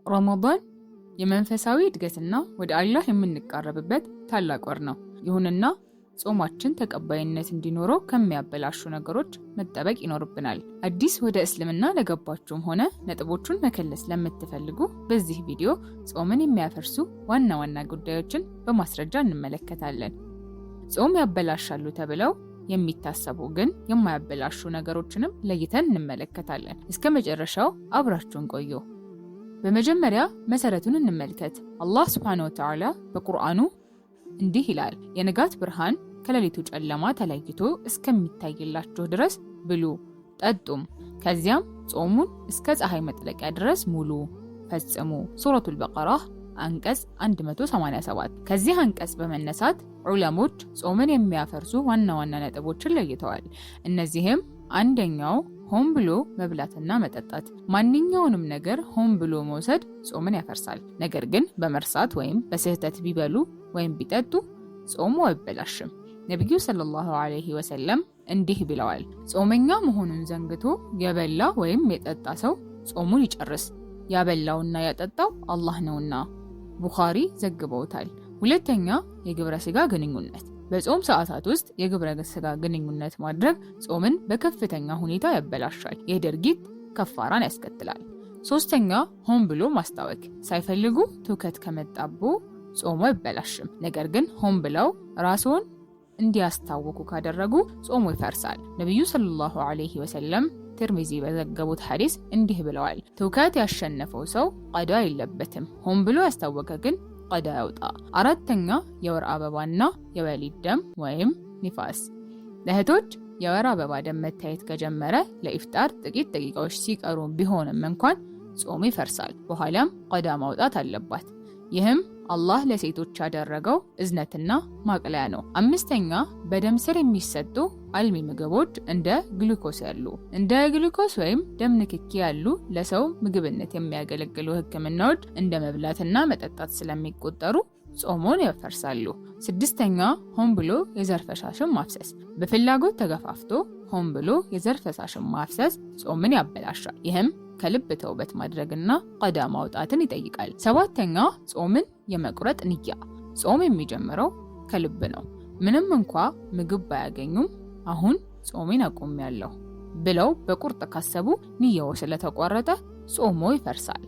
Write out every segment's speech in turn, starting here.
ረመዳን የመንፈሳዊ እድገትና ወደ አላህ የምንቃረብበት ታላቅ ወር ነው። ይሁንና ጾማችን ተቀባይነት እንዲኖረው ከሚያበላሹ ነገሮች መጠበቅ ይኖርብናል። አዲስ ወደ እስልምና ለገባችሁም ሆነ ነጥቦቹን መከለስ ለምትፈልጉ በዚህ ቪዲዮ ጾምን የሚያፈርሱ ዋና ዋና ጉዳዮችን በማስረጃ እንመለከታለን። ጾም ያበላሻሉ ተብለው የሚታሰቡ ግን የማያበላሹ ነገሮችንም ለይተን እንመለከታለን። እስከ መጨረሻው አብራችሁን ቆዩ። በመጀመሪያ መሰረቱን እንመልከት። አላህ ሱብሓነሁ ወተዓላ በቁርአኑ እንዲህ ይላል፣ የንጋት ብርሃን ከሌሊቱ ጨለማ ተለይቶ እስከሚታይላችሁ ድረስ ብሉ ጠጡም፣ ከዚያም ጾሙን እስከ ፀሐይ መጥለቂያ ድረስ ሙሉ ፈጽሙ። ሱረቱል በቀራ አንቀጽ 187። ከዚህ አንቀጽ በመነሳት ዑለሞች ጾምን የሚያፈርሱ ዋና ዋና ነጥቦችን ለይተዋል። እነዚህም አንደኛው ሆን ብሎ መብላትና መጠጣት። ማንኛውንም ነገር ሆን ብሎ መውሰድ ጾምን ያፈርሳል። ነገር ግን በመርሳት ወይም በስህተት ቢበሉ ወይም ቢጠጡ ጾሙ አይበላሽም። ነቢዩ ሰለላሁ ዐለይሂ ወሰለም እንዲህ ብለዋል፣ ጾመኛ መሆኑን ዘንግቶ የበላ ወይም የጠጣ ሰው ጾሙን ይጨርስ፣ ያበላውና ያጠጣው አላህ ነውና። ቡኻሪ ዘግበውታል። ሁለተኛ፣ የግብረ ስጋ ግንኙነት። በጾም ሰዓታት ውስጥ የግብረ ስጋ ግንኙነት ማድረግ ጾምን በከፍተኛ ሁኔታ ያበላሻል። ይህ ድርጊት ከፋራን ያስከትላል። ሶስተኛ፣ ሆን ብሎ ማስታወክ። ሳይፈልጉ ትውከት ከመጣቦ ጾሙ አይበላሽም። ነገር ግን ሆን ብለው ራስዎን እንዲያስታውኩ ካደረጉ ጾሙ ይፈርሳል። ነቢዩ ሰለላሁ ዐለይሂ ወሰለም ትርሚዚ በዘገቡት ሐዲስ እንዲህ ብለዋል፣ ትውከት ያሸነፈው ሰው ቀዳ የለበትም፣ ሆን ብሎ ያስታወከ ግን ቀዳ ያውጣ። አራተኛ፣ የወር አበባና የወሊድ ደም ወይም ኒፋስ። ለእህቶች የወር አበባ ደም መታየት ከጀመረ ለኢፍጣር ጥቂት ደቂቃዎች ሲቀሩ ቢሆንም እንኳን ጾሙ ይፈርሳል። በኋላም ቀዳ ማውጣት አለባት። ይህም አላህ ለሴቶች ያደረገው እዝነትና ማቅለያ ነው። አምስተኛ፣ በደም ስር የሚሰጡ አልሚ ምግቦች እንደ ግሉኮስ ወይም ደም ንክኪ ያሉ ለሰው ምግብነት የሚያገለግሉ ሕክምናዎች እንደ መብላትና መጠጣት ስለሚቆጠሩ ጾሞን ያፈርሳሉ። ስድስተኛ፣ ሆን ብሎ የዘር ፈሳሽን ማፍሰስ። በፍላጎት ተገፋፍቶ ሆን ብሎ የዘር ፈሳሽን ማፍሰስ ጾምን ያበላሻል። ይህም ከልብ ተውበት ማድረግና ቀዳ ማውጣትን ይጠይቃል። ሰባተኛ፣ ጾምን የመቁረጥ ንያ። ጾም የሚጀምረው ከልብ ነው። ምንም እንኳ ምግብ ባያገኙም አሁን ጾሜን አቁሜያለሁ ብለው በቁርጥ ካሰቡ ንያው ስለተቋረጠ ጾሞ ይፈርሳል።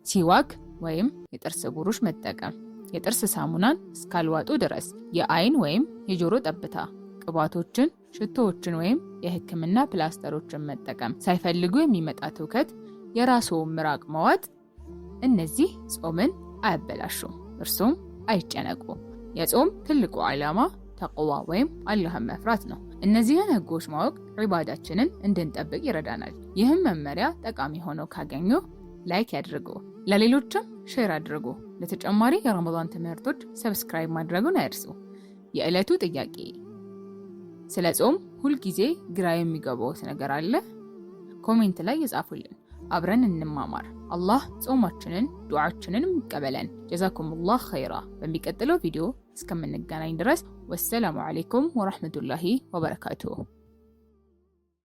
ሲዋክ ወይም የጥርስ ብሩሽ መጠቀም፣ የጥርስ ሳሙናን እስካልዋጡ ድረስ፣ የአይን ወይም የጆሮ ጠብታ፣ ቅባቶችን፣ ሽቶዎችን ወይም የሕክምና ፕላስተሮችን መጠቀም፣ ሳይፈልጉ የሚመጣ ትውከት፣ የራስዎን ምራቅ መዋጥ፣ እነዚህ ጾምን አያበላሹም። እርሱም አይጨነቁ። የጾም ትልቁ ዓላማ ተቅዋ ወይም አላህን መፍራት ነው። እነዚህን ህጎች ማወቅ ዒባዳችንን እንድንጠብቅ ይረዳናል። ይህም መመሪያ ጠቃሚ ሆነው ካገኙ like ያድርጉ፣ ለሌሎችም share አድርጉ። ለተጨማሪ የረመዳን ትምህርቶች subscribe ማድረጉን አይርሱ። የዕለቱ ጥያቄ፣ ስለ ጾም ሁልጊዜ ግራ የሚገባዎት ነገር አለ? Comment ላይ ይጻፉልን። አብረን እንማማር። አላህ ጾማችንን ዱዓችንን ይቀበለን። ጀዛኩሙላህ ኸይራ። በሚቀጥለው ቪዲዮ እስከምንገናኝ ድረስ ወሰላሙ ዓለይኩም ወረሕመቱላሂ ወበረካቱሁ።